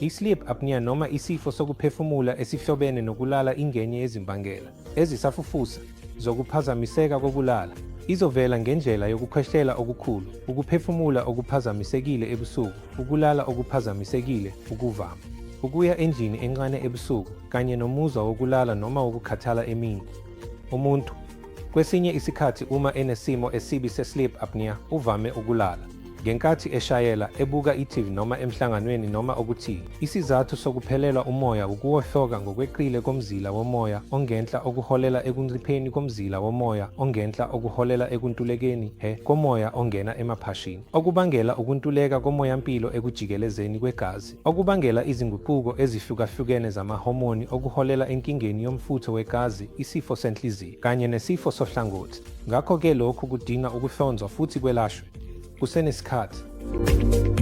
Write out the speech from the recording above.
I-sleep apnea noma isifo sokuphefumula esihlobene nokulala ingenye yezimbangela ezisafufusa zokuphazamiseka kokulala. Izovela ngendlela yokukhwehlela okukhulu, ukuphefumula okuphazamisekile ebusuku, ukulala okuphazamisekile, ukuvama ukuya endlini encane ebusuku, kanye nomuzwa wokulala noma wokukhathala emini. Umuntu, kwesinye isikhathi uma enesimo esibi se-sleep apnea, uvame ukulala ngenkathi eshayela, ebuka i-TV noma emhlanganweni noma okuthile. Isizathu sokuphelelwa umoya wukuwohloka ngokweqile komzila womoya ongenhla okuholela ekuncipheni komzila womoya ongenhla okuholela ekuntulekeni he komoya ongena emaphashini, okubangela ukuntuleka komoyampilo ekujikelezeni kwegazi, okubangela izinguquko ezihlukahlukene zamahomoni okuholela enkingeni yomfutho wegazi, isifo senhliziyo, kanye nesifo sohlangothi. Ngakho-ke lokhu kudinga ukuhlonzwa futhi kwelashwe kusenesikhathi.